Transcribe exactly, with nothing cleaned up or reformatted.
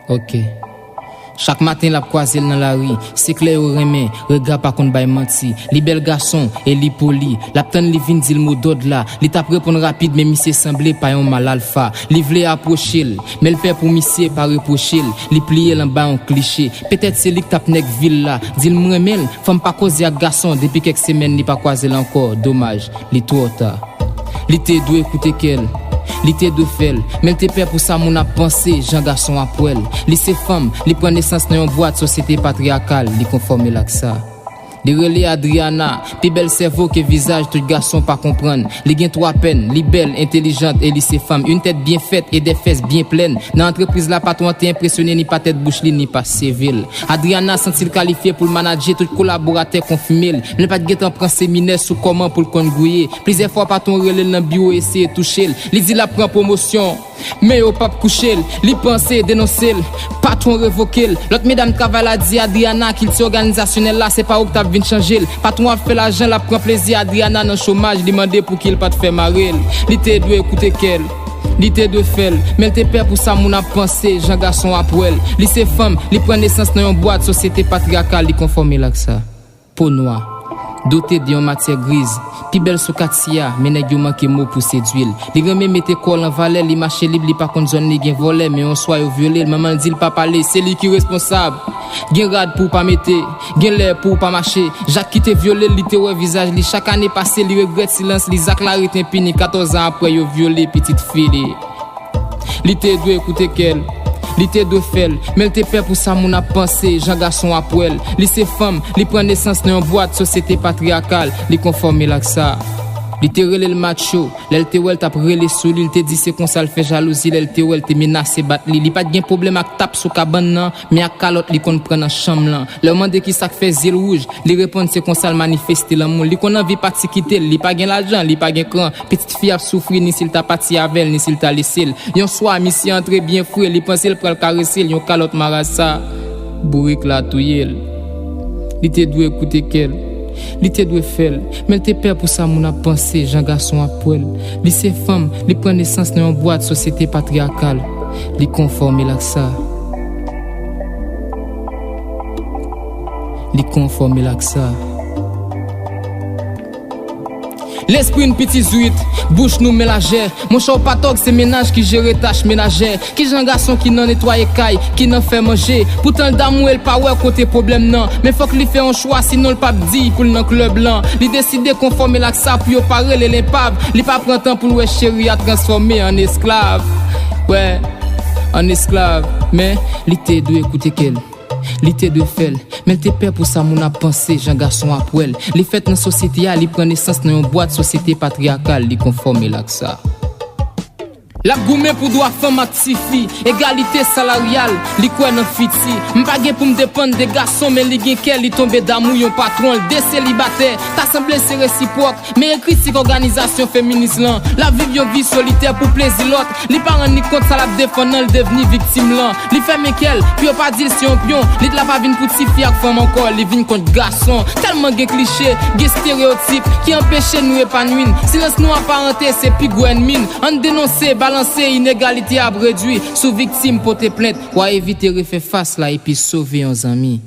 Ok. Chak maten l ap kwaze l nan lari, se klè yo renmen, rega pa konn bay manti. Li bèl gason e li poli, l ap tann li vin di l mo dòd la. Li t ap reponn rapid, men misye sanble pa yon mal alfa. Li vle apwoche l, men l pè pou misye pa repwoche l. Li pliye l anba yon kliche. Petèt se li k t ap nèg vil la. Di l m renmen l, fanm pa koze ak gason depi kèk semèn li pa kwaze l ankò. Domaj, li twò ta. Li te dwe koute kè l. Li te dwe fè l. Men l te pè pou sa moun ap panse, jan gason ap wè l. Li se fanm, li pran nesans nan yon bwat sosyete patriyakal, li konfòme l ak sa. Li rele Adriana, pi bèl sèvo ke vizaj tout gason pa konprann. Li gen twa pèn, li bèl, entelijant e li se fanm. Yon tèt byen fèt e de fès byen plèn. Nan antrepriz la, patwon an te enpresyone ni pa tèt bouch li, ni pa seve l. Adriana santi l kalifye pou l manadje tout kolaboratè konfime l. Men l pa t gentan pran seminè sou kòman pou l konn gwouye. Plizyè fwa patwon rele l nan biwo eseye touche l. Li di l ap pran pwomosyon, men yo p ap kouche l. Li panse denonse l, patwon revoke l. Lòt medam travay la di Adriana kilti òganizasyonèl la se pa ou k t ap vin chanje l. Patwon ap fè lajan, l ap pran plezi Adriana nan chomaj, li mande pou ki l pa t fè mare l. Li te dwe koute kè l. Li te dwe fè l, men l te pè pou sa moun ap panse, jan gason ap wè l. Li se fanm, li pran nesans nan yon bwat sosyete patriyakal, li konfòme l ak sa. Po nwa. Dote de yon matyè griz. Pi bèl sou katye a, men nèg yo manke mo pou sedwi l. Li renmen mete kò l an valè, li mache lib, li pa konn zòn li gen vòlè, men yon swa yo vyole l, manman l di l pa pale, se li ki responsab. Gen rad pou w pa mete, gen lè pou w pa mache. Jak ki te vyole l, li te wè vizaj li. Chak ane pase, li regrèt silans li. Zak la ret enpini. Katòz an apre, yo vyole pitit fi li. Li te dwe koute kè l. Li te dwe fè l. Men l te pè pou sa moun ap panse, jan gason ap wè l. Li se fanm, li pran nesans nan yon bwat sosyete patriyakal, li konfòme l ak sa. Li te rele l macho. Lè l te wè l t ap rele sou li, li te di se konsa l fè jalouzi. Lè l te wè l te menase bat li. Li pa t gen pwoblèm ak tap sou kabann nan, men ak kalòt li konn pran nan chanm lan. Lè yo mande kisa k fè zye l wouj, li reponn se konsa l manifeste lanmou l. Li konn anvi pati kite l, li pa gen lajan, li pa gen kran. Pitit fi ap soufri ni si l ta pati avè l, ni si l ta lese l. Yon swa, misye antre byen fre, li panse l pral karese l, yon kalòt marasa. Bourik la touye l. Li te dwe koute kè l. Li te dwe fè l, men l te pè pou sa moun ap panse, jan gason ap wè l. Li se fanm, li pran nesans nan yon bwat sosyete patriyakal. Li konfòme l ak sa. Li konfòme l ak sa. Lespri n piti zwit, bouch nou men lajè. Monchè, w pa tòg, se mennaj ki jere tach menajè. Kijan gason ki nan netwaye kay, ki nan fè manje? Poutan l damou e l pa wè kote pwoblèm nan. Men fòk li fè yon chwa, sinon l p ap di pou l nan klèb lan. Li deside konfòme l ak sa pou yo pa rele l enpav. Li pa pran tan pou l wè cheri a transfòme an esklav. Wè, an esklav. Men, li te dwe koute kè l. Li te dwe fè l, men l te pè pou sa moun ap panse, jan gason ap wè l. Li fèt nan sosyete a, li pran nesans nan yon bwat sosyete patriyakal, li konfòme l ak sa. L ap goumen pou dwa fanm ak tifi, egalite salaryal, li kwè nan fiti. M pa gen pou m depann de gason, men li gen kè, li tonbe damou yon patwon, l de selibatè, ta sanble se resipwòk. Men ekritik òganizasyon feminis lan, l ap viv yon vi solitè pou plezi lòt. Li pa rann li kont sa l ap defann nan, l devni viktim lan. Li fèmen kè l pou yo pa di l se yon pyon. Lit la pa vin pou tifi ak fanm ankò, li vin kont gason. Tèlman gen kliche, gen estereyotip ki anpeche nou epanwi n. Silans nou aparante se pi gwo ènmi n. Ann denonse, balanse, inegalite ap redui. Si w viktim, pote plent, w a evite refè fas la epi sove yon zanmi.